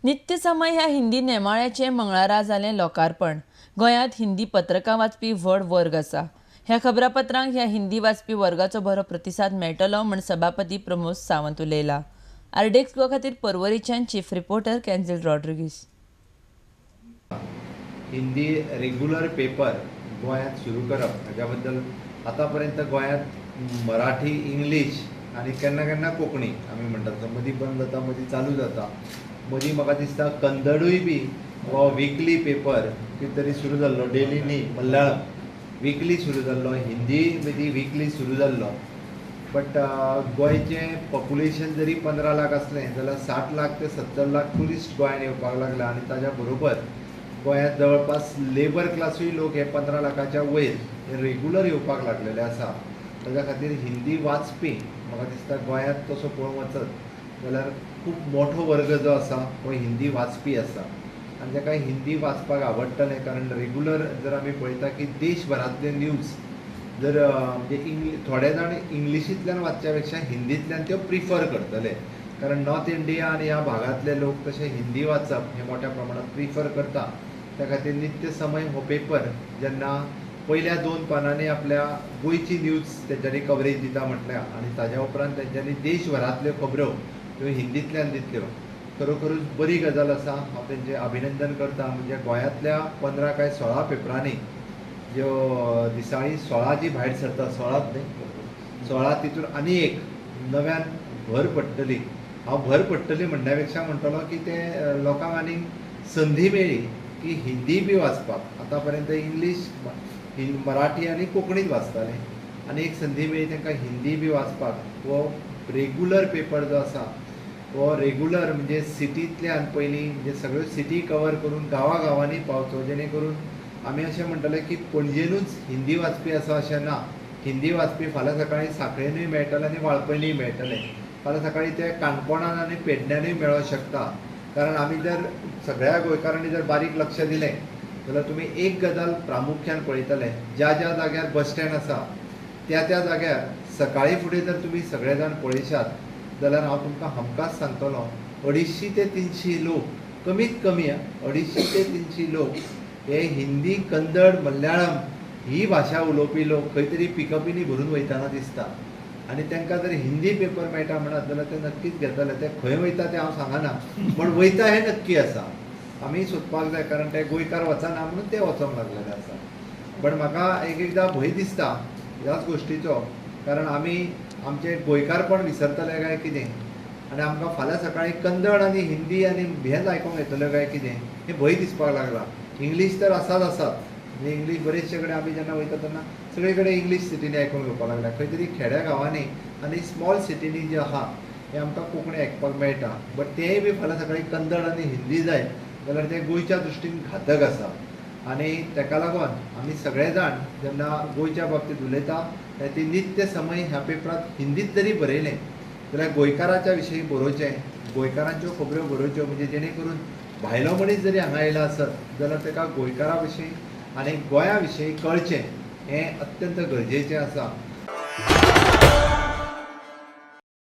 नित्यसमय ह्या हिंदी नेमाळ्याचें मंगळारा जालें लोकार्पण. गोंयांत हिंदी पत्रकां वाचपी व्हड वर्ग आसा. ह्या खबरापत्रांक ह्या हिंदी वाचपी वर्गाचो बरो प्रतिसाद मेळटलो म्हूण सभापती प्रमोद सावंत उलयला. आरडीएक्स गोवा खातीर पर्वरीच्यान chief reporter Kenzil Rodrigues. Hindi regular paper गोंयांत सुरू करप हाज्या बद्दल आतां पर्यंत गोंयांत मराठी, इंग्लीश आनी केन्ना केन्ना कोंकणी आमी म्हणटात, मदीं बंद जाता, मदीं चालू जाता. मदीं म्हाका दिसता कन्नडूय बी हो विकली पेपर कितें तरी सुरू जाल्लो, डेली न्ही, मल्याळम विकली सुरू जाल्लो, हिंदी मदीं विकली सुरू जाल्लो. बट गोंयचें पॉप्युलेशन जरी 15 लाख आसलें जाल्यार 60 लाख ते 70 लाख ट्युरिस्ट गोंयांत येवपाक लागला आनी ताज्या बरोबर गोंयांत जवळपास लेबर क्लासूय लोक हे 15 लाखाच्या वयर हे रेगुलर येवपाक लागलेले आसा. ताज्या खातीर हिंदी वाचपी म्हाका दिसता गोंयांत तसो पळोवंक वचत जाल्यार खूब मोठो वर्ग जो आसा हो हिंदी वाचपी आसा आनी ताका हिंदी वाचपाक आवडटलें. कारण रेगुलर जर आमी पळयता की देशभरांतले न्यूज जर म्हणजे थोडे जाण इंग्लिशींतल्यान वाचच्या पेक्षा हिंदींतल्यान त्यो प्रिफर करतले, कारण नॉर्थ इंडिया आनी ह्या भागांतले लोक तशें हिंदी वाचप हे मोठ्या प्रमाणांत प्रिफर करता. त्या खातीर नित्य समय हो पेपर जेन्ना पयल्या 2 पानांनी आपल्या गोंयची न्यूज तेंच्यांनी कवरेज दिता म्हटल्या आनी ताज्या उपरांत तेंच्यांनी देशभरांतल्यो खबरो त्यो हिंदींतल्यान दितल्यो, खरोखरूच बरी गजाल आसा. हांव तेंचें अभिनंदन करता. म्हणजे गोंयांतल्या 15 काय 16 पेपरांनी ज्यो दिसाळी 16 जी भायर सरता, 16 न्ही 16, तितून आनी एक नव्यान भर पडटली. हांव भर पडटली म्हणण्या पेक्षा म्हणटलो की ते लोकांक आनीक संदी मेळ्ळी की हिंदी बी वाचपाक. आतां पर्यंत इंग्लीश, मराठी आनी कोंकणीच वाचताले आनी एक संदी मेळ्ळी तांकां हिंदी बी वाचपाक. हो रेगुलर पेपर जो आसा हो रेगुलर म्हणजे सिटींतल्यान पयलीं म्हणजे सगळ्यो सिटी कवर करून गांवागांवांनी पावचो, जेणे करून आमी अशें म्हणटले की पणजेनूच हिंदी वाचपी आसा अशें ना. हिंदी वाचपी फाल्यां सकाळीं सांखळेनूय मेळटले आनी वाळपयनूय मेळटले, फाल्यां सकाळीं ते काणकोणान आनी पेडण्यानूय मेळोंक शकता. कारण आमी जर सगळ्या गोंयकारांनी जर बारीक लक्ष दिलें जाल्यार तुमी एक गजाल प्रामुख्यान पळयतले, ज्या ज्या जाग्यार बस स्टँड आसा त्या त्या जाग्यार सकाळीं फुडें जर तुमी सगळे जाण पळयशात जाल्यार हांव तुमकां हमखास सांगतलो 250 ते 300 लोक, कमीत कमी 250 ते 300 लोक हे हिंदी, कन्नड, मल्याळम ही भाशा उलोवपी लोक खंय तरी पिकअपींनी भरून वयतना दिसता आनी तांकां जर हिंदी पेपर मेळटा म्हणत जाल्यार ते नक्कीच घेतले. ते खंय वयता तें हांव सांगना, पूण वयता हें नक्की आसा. आमी सोदपाक जाय, कारण ते गोंयकार वचना म्हणून ते वचोंक लागलेले आसा. पण म्हाका एक एकदां भंय दिसता ह्याच गोश्टीचो, कारण आमी आमचें गोंयकारपण विसरतले काय कितें आनी आमकां फाल्यां सकाळीं कन्नड आनी हिंदी आनी हेंच आयकोंक येतलें काय कितें हें भंय दिसपाक लागला. इंग्लीश तर आसाच आसात, म्हणजे इंग्लीश बरेचशे कडेन आमी जेन्ना वयता तेन्ना सगळे कडेन इंग्लीश सिटींनी आयकूंक येवपाक लागल्या. खंय तरी खेड्या गांवांनी आनी स्मॉल सिटींनी जे आहा हें आमकां कोंकणी आयकपाक मेळटा, बट तेंय बी फाल्यां सकाळीं कन्नड आनी हिंदी जायत जाल्यार तें गोंयच्या दृश्टीन घातक आसा. आनी ताका लागून आमी सगळे जाण जेन्ना गोंयच्या बाबतींत उलयता ती नित्य समय ह्या पेपरांत हिंदीत जरी बरयलें जाल्यार गोंयकाराच्या विशयी बरोवचें, गोंयकारांच्यो खबऱ्यो बरोवच्यो, म्हणजे जेणे करून भायलो मनीस जरी हांगा आयला आसत जाल्यार ताका गोंयकारा विशीं आनी गोंया विशीं कळचें हें अत्यंत गरजेचें आसा.